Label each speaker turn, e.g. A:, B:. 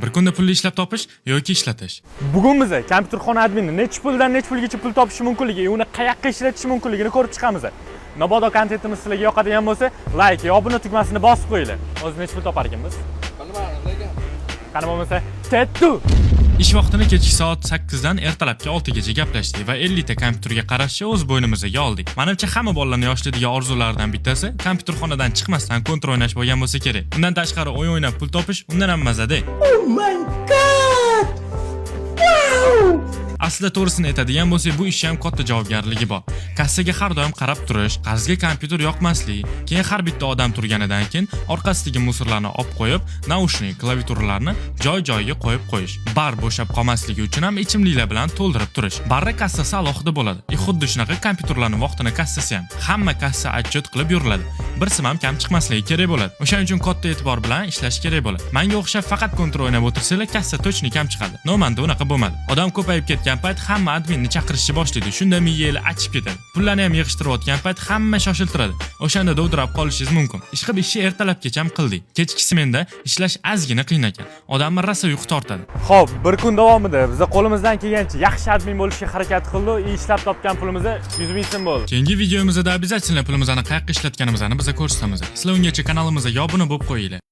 A: Bir kunda pulni ishlab topish yoki ishlatish.
B: Bugun biz kompyuterxona admini necha puldan necha pulgacha pul topishi mumkinligi, uni qayoqqa ishlatishi mumkinligini ko'rib chiqamiz. Mabodo kontentimiz sizlarga yoqadigan bo'lsa, like, obuna tugmasini bosib qo'yinglar. O'zi necha pul topar ekanmiz?
C: Bilmadim lekin.
B: Qani bo'lmasa, ketdi.
A: Ish vaqtini kechki soat 8 dan ertalabki 6 gacha gaplashdik va 50 ta kompyuterga qarashni o'z bo'ynimizga oldik. Manimcha, hamma bolalarning yoshlikdagi orzularidan bittasi kompyuterxonadan chiqmasdan Counter o'ynash bo'lgan bo'lsa kerak. Undan tashqari, o'yin o'ynab pul topish undan ham mazada.
D: Oh my God! Wow!
A: Aslida, to'g'risini aytadigan bo'lsak, bu ishni ham katta javobgarligi bor. Kassaga har doim qarab turish, qarzga kompyuter yoqmaslik, keyin har bitta odam turganidan keyin orqasidagi мусор larni olib qo'yib, наушник, klaviaturalarni joy-joyiga qo'yib qo'yish. Bar bo'shab qolmasligi uchun ham ichimliklar bilan to'ldirib turish. Barra kassasi alohida bo'ladi. E xuddi shunaqa kompyuterlarning vaqtini kassasi ham. Hamma kassa отчет qilib yuriladi. Bir sim ham kam chiqmasligi kerak bo'ladi. O'shaning uchun katta e'tibor bilan ishlash kerak bo'ladi. Menga o'xshab faqat Counter o'ynab o'tirsanglar, kassa точно kam chiqadi. Но menda unaqa bo'lmadi. Odam ko'payib ketgan payt hamma adminni chaqirishni boshlaydi. Shunda miyangiz achib ketadi. Pullarni ham yig'ishtirayotgan payt hamma shoshiltiradi. O'shanda dovdirab qolishingiz mumkin. Ishqilib, ishni ertalabgacha ham qildik. Kechki smenda ishlash ozgina qiyin ekan. Odamni rosa uyqu tortadi.
B: Xo'p, bir kun davomida biz qo'limizdan kelgancha yaxshi admin bo'lishga harakat qildik, ishlab topgan pulimiz 100 ming so'm bo'ldi.
A: Keyingi videomizda обязательно pulimizni qayoqqa ishlatganimizni biza ko'rsatamiz. Sizlar ungacha kanalimizga obuna bo'lib qo'yinglar.